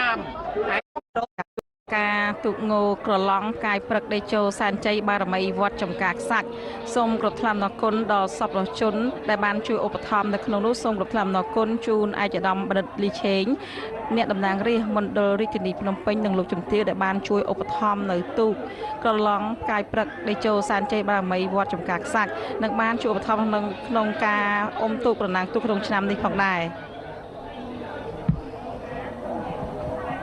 ចាម ការទូកងោក្រឡង់កាយព្រឹកដេជោសែនជ័យបារមីវត្តចំការខ្សាច់សូមគោរពថ្លែងអំណរគុណដល់សប្បុរសជនដែលបានជួយឧបត្ថម្ភនៅក្នុងនោះសូមគោរពថ្លែងអំណរគុណជូនឯកឧត្តមបណ្ឌិតលីឆេងអ្នកតំណាងរាស្ត្រមណ្ឌលរាជធានីភ្នំពេញនិងលោកជំទាវដែលបានជួយឧបត្ថម្ភនៅទូកក្រឡង់កាយព្រឹកដេជោសែនជ័យបារមីវត្តចំការខ្សាច់និងបានជួយឧបត្ថម្ភក្នុងការអុំទូកប្រណាំងទូកក្នុងឆ្នាំនេះផងដែរ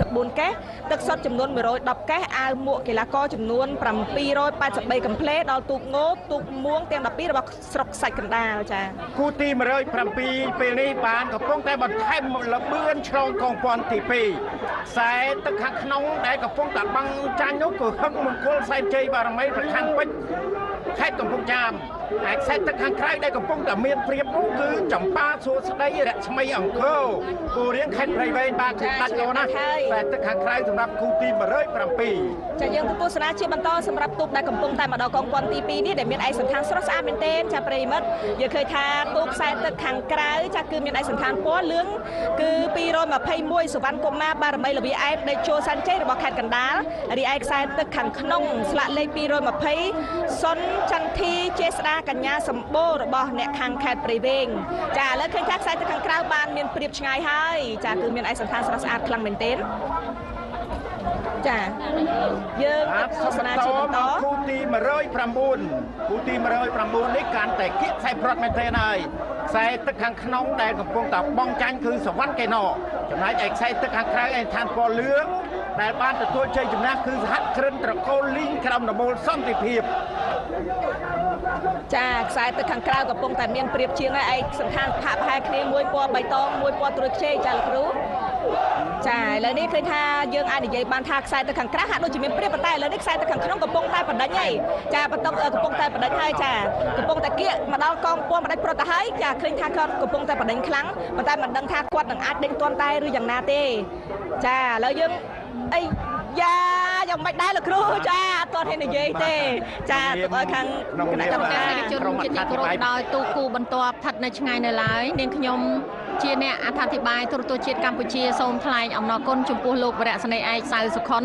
ទឹក4កេសទឹកសុទ្ធចំនួន110កេសអាវមួកកីឡាករចំនួន783កំភ្លេដល់ទូកងោទូកមួងទាំង12របស់ស្រុកខ្សាច់កណ្ដាលចា៎ គូទី107ពេលនេះបានកំពុងតែបន្ថែមលបឿនឆ្លងកងពាន់ទី2ខ្សែទឹកខាងក្នុងដែលកំពុងតែបាំងចាញ់នោះគឺហឹកមង្គលសែនជ័យបារមីប្រខាំងពេជ្រខេត្តកំពង់ចាមឯខ្សែទឹកខាងក្រៅដែលកំពុងតែមានព្រៀបនោះគឺចម្ប៉ាសួស្តីរស្មីអង្គរគូរៀងខេត្តព្រៃវែងបាទគឺដាច់លោណាស់ខ្សែទឹកខាងក្រៅសម្រាប់គូទី107 ចាយើងទស្សនាជាបន្តសម្រាប់ទូកដែលកំពុងតែមកដល់កងពាន់ទី2នេះដែលមានឯកសណ្ឋានស្រស់ស្អាតមែនទែនចាប្រិយមិត្តយើងឃើញថាទូកខ្សែទឹកខាងក្រៅចាគឺមានឯកសណ្ឋានពណ៌លឿងគឺ221សុវណ្ណកុមារបារមីលវីអែបដេជោសាន់ជ័យរបស់ខេត្តកណ្ដាលរីឯខ្សែទឹកខាងក្នុងស្លាកលេខ220សុនចន្ទធីចេស្តាកញ្ញាសម្បូររបស់អ្នកខាងខេត្តព្រៃវែងចាឥឡូវឃើញថាខ្សែទឹកខាងក្រៅបានមានព្រៀបឆ្ងាយហើយចាគឺមានឯកសណ្ឋានស្រស់ស្អាតខ្លាំងមែនទែនចាយើងទស្សនាជាបន្តគូទី109គូទី109នេះកាន់តែគៀកខ្សែព្រាត់មែនទែនហើយខ្សែទឹកខាងក្នុងដែលកំពុងតែបងចាញ់គឺសវណ្ណកេណចំណែកឯខ្សែទឹកខាងក្រៅឯឋានពណ៌លឿងដែលបានទទួលជ័យជំនះគឺសហគ្រិនត្រកូលលីងក្រោមដំបូលសន្តិភាព ចាខ្សែទឹកខាងក្រៅកំពុងតែមានព្រៀបជាងហើយឯកសណ្ឋានផាក់ប្រហែលគ្នាមួយពណ៌បៃតងមួយពណ៌ត្រួយខ្ចីចាលោកគ្រូចាឥឡូវនេះឃើញថាយើងអាចនិយាយបានថាខ្សែទឹកខាងក្រៅហាក់ដូចជាមានព្រៀបប៉ុន្តែឥឡូវនេះខ្សែទឹកខាងក្នុងកំពុងតែបណ្ដេញហើយចាបន្តកំពុងតែបណ្ដេញហើយចាកំពុងតែគៀកមកដល់កងពាន់បណ្ដេញប្រត់ទៅហើយចាឃើញថាគាត់កំពុងតែបណ្ដេញខ្លាំងប៉ុន្តែមិនដឹងថាគាត់នឹងអាចដេញទាន់តែឬយ៉ាងណាទេចាឥឡូវយើងអីយ៉ាយ៉ាងមិនដែរលោកគ្រូចាអត់ទាន់ហ៊ាននិយាយទេចាទុកឲ្យខាងគណៈកម្មការជនជាទីគោរពដោយទូគូបន្ទាប់ស្ថិតនៅឆ្ងាយនៅឡើយនាងខ្ញុំជាអ្នកអត្ថាធិប្បាយទូរទស្សន៍ជាតិកម្ពុជាសូមថ្លែងអំណរគុណចំពោះលោកវរៈសេនីយ៍ឯកសៅសុខុន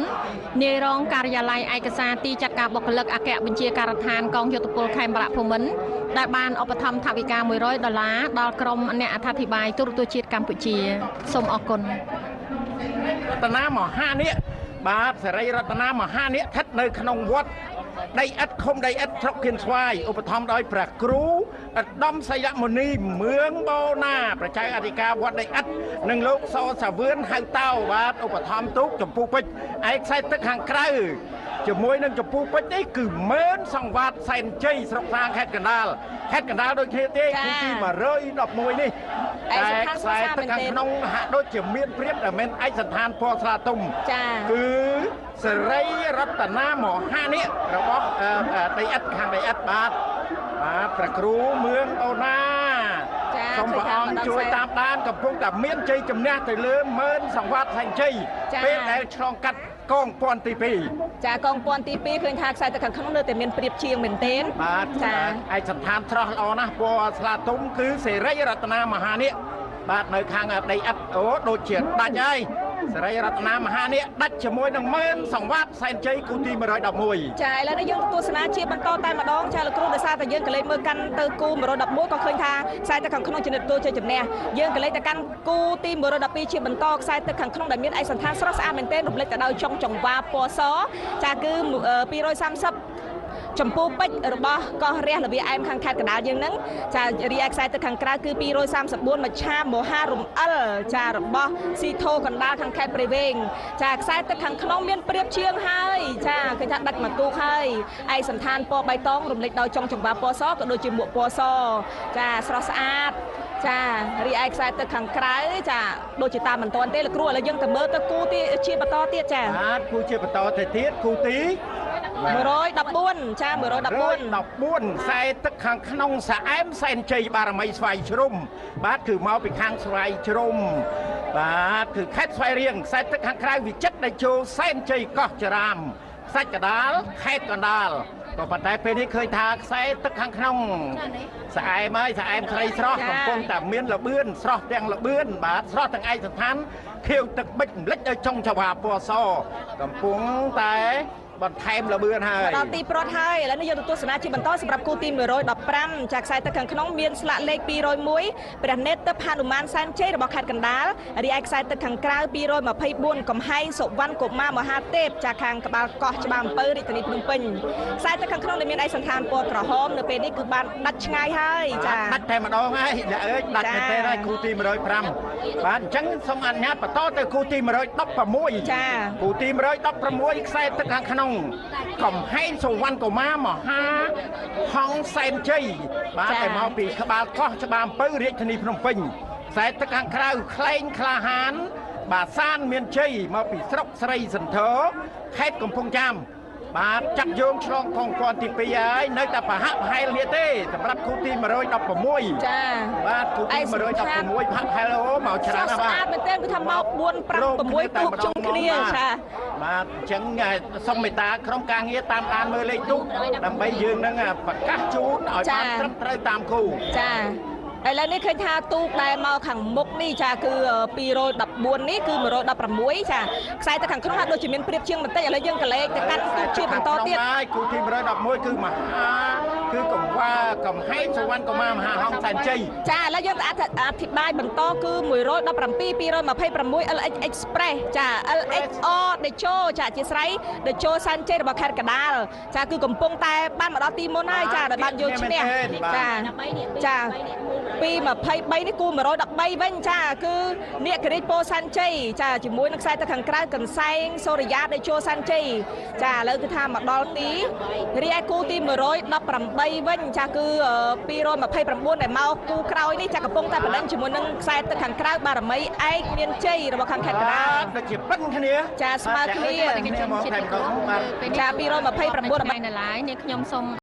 នាយរងការិយាល័យឯកសារទីចាត់ការបុគ្គលិកអគ្គបញ្ជាការដ្ឋានកងយោធពលខេមរៈភូមិន្ទដែលបានឧបត្ថម្ភថវិកា100ដុល្លារដល់ក្រុមអ្នកអត្ថាធិប្បាយទូរទស្សន៍ជាតិកម្ពុជាសូមអរគុណរតនាមហានាគបាទសេរីរតនាមហានាគស្ថិតនៅក្នុងវត្តដីឥដ្ឋឃុំដីឥដ្ឋស្រុកគៀនស្វាយឧបត្ថម្ភដោយព្រះគ្រូឧត្តមសីលមុនីមឿងបូណាប្រជាអធិការវត្តដីឥដ្ឋនិងលោកសសាវឿនហៅតោបាទឧបត្ថម្ភទូកចម្ពោះពេជ្រឯខ្សែទឹកខាងក្រៅជាមួយនឹងចម្ពោះពេជ្រនេះគឺម៉ឺនសង្វាតសែនជ័យស្រុកសាងខេត្តកណ្ដាលខេត្តកណ្ដាលដូចគ្នាទេគូទី111នេះតែខ្សែទឹកខាងក្នុងហាក់ដូចជាមានព្រៀបដែលមិនឯកសណ្ឋានពណ៌ស្លាទុំគឺសេរីរតនាមហានាគរបស់ដីឥដ្ឋខាងដីឥដ្ឋបាទបាទព្រះគ្រូមឿងអូណាសូមព្រះអង្គជួយតាមដានកំពុងតែមានជ័យជំនះទៅលើម៉ឺនសង្វាតសែនជ័យពេលដែលឆ្លងកាត់កងពាន់ទី2ចាកងពាន់ទី2ឃើញថាខ្សែទឹកខាងក្នុងនៅតែមានព្រៀបជាងមែនទែនបាទចាឯកសណ្ឋានស្រស់ល្អណាស់ពណ៌ស្លាទុំគឺសេរីរតនាមហានាគបាទនៅខាងដីឥដ្ឋអូដូចជាដាច់ហើយសេរីរតនាមហានាគដាច់ជាមួយនឹងម៉ឺនសង្វាតសែនជ័យគូទី111ចាឥឡូវនេះយើងទស្សនាជាបន្តតែម្ដងចាលោកគ្រូដោយសារតែយើងក៏លេខមើលកាន់ទៅគូ111ក៏ឃើញថាខ្សែទឹកខាងក្នុងជានិតទទួលជ័យជំនះយើងក៏លេខទៅកាន់គូទី112ជាបន្តខ្សែទឹកខាងក្នុងដែលមានឯកសណ្ឋានស្រស់ស្អាតមែនទែនរំលេចទៅដោយចុងចង្វាពណ៌សចាគឺ230ចម្ពោះពេជ្ររបស់កោះរះលវាអែមខាងខេត្តកណ្ដាលយើងហ្នឹងចារីឯខ្សែទឹកខាងក្រៅគឺ234មច្ឆាមហារំអិលចារបស់ស៊ីធូកណ្ដាលខាងខេត្តព្រៃវែងចាខ្សែទឹកខាងក្នុងមានព្រៀបជាងហើយចាឃើញថាដាច់មកទូកហើយឯកសណ្ឋានពណ៌បៃតងរំលេចដោយចុងចង្វាពណ៌សក៏ដូចជាមួកពណ៌សចាស្រស់ស្អាតចារីឯខ្សែទឹកខាងក្រៅចាដូចជាតាមមិនទាន់ទេលោកគ្រូឥឡូវយើងទៅមើលទៅគូទីជាបន្តទៀតចាបាទគូជាបន្តទៅទៀតគូទី114ចា114ខ្សែទឹកខាងក្នុងស្អែមសែនជ័យបារមីស្វាយជ្រុំបាទគឺមកពីខាងស្វាយជ្រុំបាទគឺខេត្តស្វាយរៀងខ្សែទឹកខាងក្រៅវិចិត្រតេជោសែនជ័យកោះចរាមខ្សាច់កណ្ដាលខេត្តកណ្ដាល ក៏ប៉ុន្តែពេលនេះឃើញថាខ្សែទឹកខាងក្នុងស្អែមហើយស្អែមស្រីស្រស់កំពុងតែមានលបឿនស្រស់ទាំងលបឿនបាទស្រស់ទាំងឯកសណ្ឋានខៀវទឹកបិចរំលេចដោយចុងចវាពណ៌សកំពុងតែបន្ថែមលបឿនហើយ ដល់ទីព្រាត់ហើយឥឡូវនេះយើងទៅទស្សនាជាបន្តសម្រាប់គូទី115ចាខ្សែទឹកខាងក្នុងមានស្លាកលេខ201ព្រះនេត្រទិព្វហនុមានសែនជ័យរបស់ខេត្តកណ្ដាលរីឯខ្សែទឹកខាងក្រៅ224កំហែងសុវណ្ណកុមារមហាទេពចាខាងក្បាលកោះច្បារអំពៅរាជធានីភ្នំពេញខ្សែទឹកខាងក្នុងដែលមានឯកសណ្ឋានពណ៌ក្រហមនៅពេលនេះគឺបានដាច់ឆ្ងាយហើយចា ដាច់តែម្ដងហើយអ្នកអើយដាច់មែនទេហើយគូទី105បាទអញ្ចឹងសូមអនុញ្ញាតបន្តទៅគូទី116 ចា គូទី116ខ្សែទឹកខាងក្នុងកំហែងសុវណ្ណកុមារមហាហង្សសែនជ័យបាទតែមកពីក្បាលកោះច្បារអំពៅរាជធានីភ្នំពេញខ្សែទឹកខាងក្រៅក្លែងក្លាហានបាទសានមានជ័យមកពីស្រុកស្រីសន្ធរខេត្តកំពង់ចាមបាទចាប់យោងឆ្លងកងពាន់ទី2ហើយនៅតែប្រហាក់ប្រហែលនេះទេសម្រាប់គូទី116 ចា បាទគូទី116ផាក់ហែលអូមកច្រើនណាស់បាទ ស្អាតមែនទែនគឺថាមក4 5 6ទូកជុំគ្នាចា បាទអញ្ចឹងសូមមេត្តាក្រុមការងារតាមដានមើលលេខទូកដើម្បីយើងនឹងប្រកាសជូនឲ្យបានត្រឹមត្រូវតាមគូ ចាឥឡូវនេះឃើញថាទូកដែលមកខាងមុខនេះចាគឺ214នេះគឺ116ចាខ្សែទៅខាងក្នុងហាក់ដូចជាមានព្រៀបជាងបន្តិចឥឡូវយើងកលេចទៅកាន់ទូកជាបន្តទៀត ហើយគូទី111គឺមហាគឺកង្វាកំហែងសុវណ្ណកុមារមហាហង្សសែនជ័យ ចាឥឡូវយើងអធិប្បាយបន្តគឺ117 226 LX Express ចា LXR ដេជោចាអធិស្ឋានដេជោសែនជ័យរបស់ខេត្តកណ្ដាលចាគឺកំពុងតែបានមកដល់ទីមុនហើយចាដែលបានយកឈ្នះចាចា223នេះគូ113វិញចាគឺនាគរាជពោធិ៍សែនជ័យចាជាមួយនឹងខ្សែទឹកខាងក្រៅកន្សែងសូរិយាដេជោសែនជ័យចាឥឡូវគឺថាមកដល់ទីរីឯគូទី118វិញចាគឺ229ដែលមកគូក្រោយនេះចាកំពុងតែប្រឡែងជាមួយនឹងខ្សែទឹកខាងក្រៅបារមីឯកមានជ័យរបស់ខាងខេត្តកណ្ដាល ដូចជាប៉ិនគ្នា ចាស្មើគ្នា មកតែម្ដងបាទ ចា229 ថ្ងៃនៅឡើយនេះខ្ញុំសូម